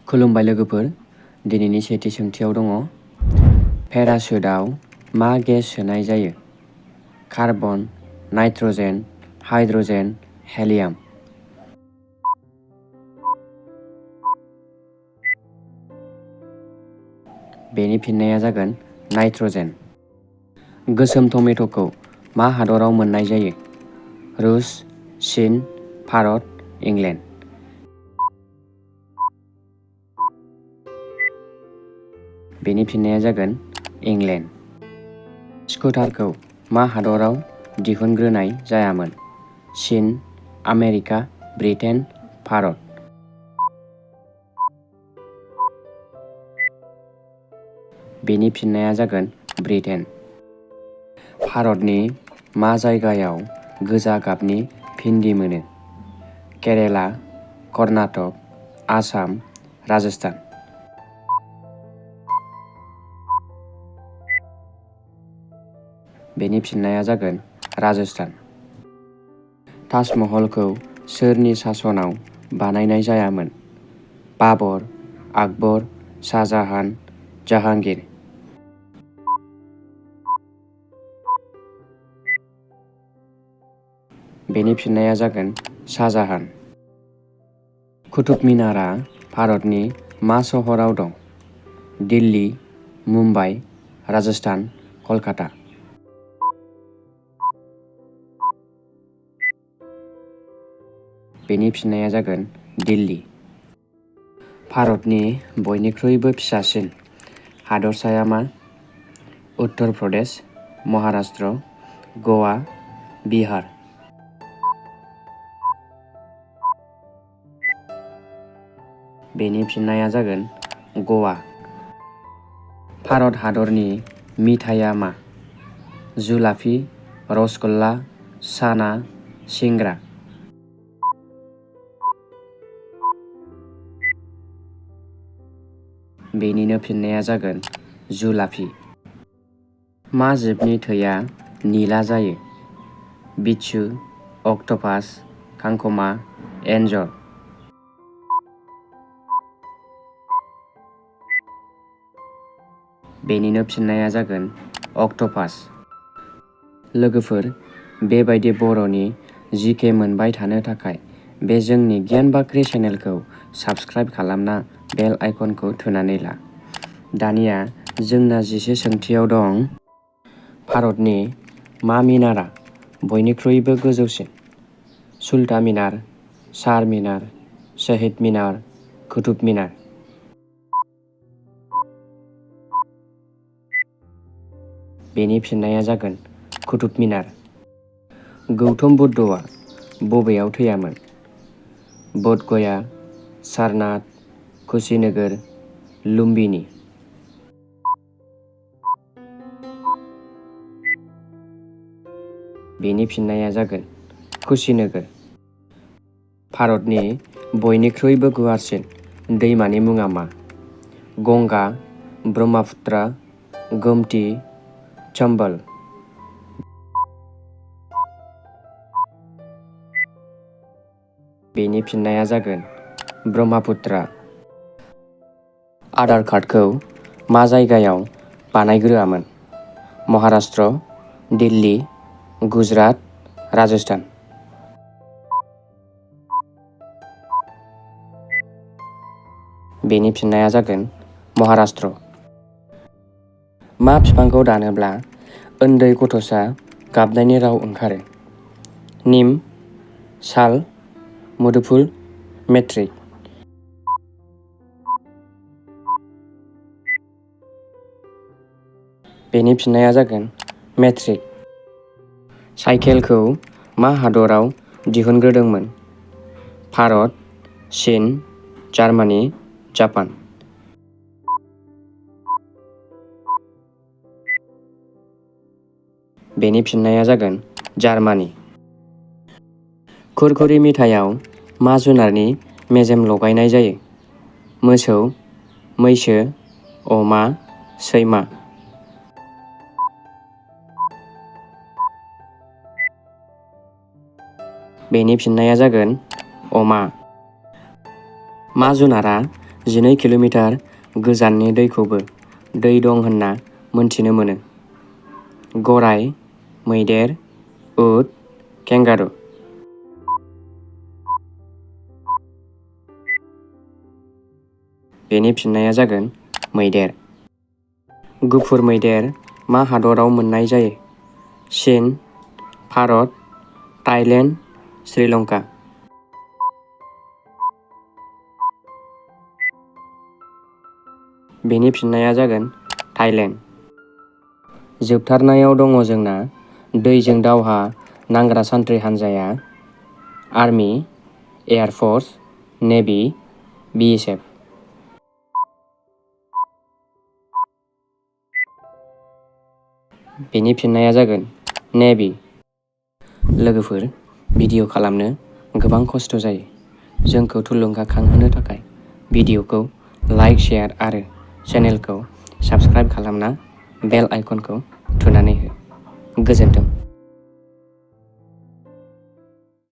खुलुमबाय लोगोफोर, दिनैनि सेथि सोंथियाव दङ पेराशुटआव मा गेस सोनाय जायो? Carbon, nitrogen, hydrogen, helium. बेनि फिननाया जागोन नाइट्रजेन। गोसोम टमेट'खौ मा हादराव मोननाय जायो? रुस, चीन, भारत, इंलेन्ड। बेनि फिननाया जागोन इंलेन्ड। स्कुटारखौ मा हादराव दिहुनग्रोनाय जायामोन? चीन, आमेरिका, ब्रिटेन, भारत। बेनि फिननाया जागोन ब्रिटेन। भारतनि मा जायगायाव गोजा गाबनि भिन्दि मोनो? केरेला, कर्नाटक, आसाम, राजस्थान। बेनि फिननाया जागोन राजस्थान। ताजमहलखौ सोरनि सासनाव बानायनाय जायामोन? बाबर, आकबर, शाहजाहान, जाहांगीर। बेनि फिननाया जागोन शाहजाहान। कुतुब मिनारआ भारतनि मा सहराव दं? दिल्ली, मुम्बाइ, राजस्थान, कलकाता। बेनि फिननाया जागोन दिल्ली। भारतनि बयनिख्रुइबो फिसासिन हादरसाया मा? उत्तर प्रदेश, महाराष्ट्र, गवा, बिहार। बेनि फिननाया जागोन गवा। भारत हादरनि मिथाइया मा? जुलाफि, रसगुल्ला, साना, सिंग्रा। बेनिनो फिननाया जागोन जुलाफि। मा जिबनि थैया निला जायो? बिच्छू, अक्ट'पास, खांखमा, एन्जर। बेनिनो फिननाया जागोन अक्ट'पास। लोगोफोर, बेबायदि बर'नि जिके मोनबाय थानो थाखाय बे जोंनि गियान बाख्रि चेनेलखौ साबस्क्राइब खालामना बेल आइकनखौ थुनानै ला। दानिया जोंना जिसे सोंथियाव दं भारतनि मा मिनारआ बयनिख्रुइबो गोजौसिन? सुल्ता मिनार, चार मिनार, शहीद मिनार, कुतुब मिनार। बेनि फिननाया जागोन कुतुब मिनार। गौतम बुद्धआ बबेयाव थैयामोन? बोध गया, सारनाथ, कुशीनगर, लुम्बिनी। बेनि फिननाया जागोन कुशीनगर। भारतनि बयनिख्रुइबो गुवारसिन दैमानि मुङा मा? गंगा, ब्रह्मपुत्र, गोमती, चम्बल। बेनि फिननाया जागोन ब्रह्मपुत्र। आधार कार्डखौ मा जायगायाव बानायग्रोआमोन? महाराष्ट्र, दिल्ली, गुजरात, राजस्थान। बेनि फिननाया जागोन महाराष्ट्र। मा बिफांखौ दानोब्ला उन्दै गथ'सा गाबनायनि राव ओंखारो? निम, साल, मुदुफुल, मेट्रिक। बेनि फिननाया जागोन मेट्रिक। साइकेलखौ मा हादराव दिहुनग्रोदोंमोन? भारत, चीन, जार्मानी, जापान। बेनि फिननाया जागोन जार्मानी। खुरखुरि मिथाइयाव मा जुनारनि मेजेम लगायनाय जायो? मोसौ, मैसो, अमा, सैमा। बेनि फिननाया जागोन अमा। मा जुनारा 12 किल'मिटार गोजाननि दैखौबो दै दं होनना मोनथिनो मोनो। गराय, मैदेर, उट, केंगारु। बेनि फिननाया जागोन मैदेर। गुफुर मैदेर मा हादराव मोननाय जायो? चीन, भारत, थाइलेण्ड, श्रीलंका। बेनि फिननाया जागोन थाइलेण्ड। जोबथारनायाव दङ जोंना दैजों दावहा नांग्रा सान्थ्रि हान्जाया आर्मि, एयारफर्स, नेभि, BSF। बेनि फिननाया जागोन नेभि। लोगोफोर, भिडिअ खालामनो गोबां खस्थ' जायो। जोंखौ थुलुंगाखांहोनो थाखाय भिडिअखौ लाइक, शेयार आरो चेनेलखौ साबस्क्राइब खालामना बेल आइकनखौ थुनानै हो। गोजोन्थों।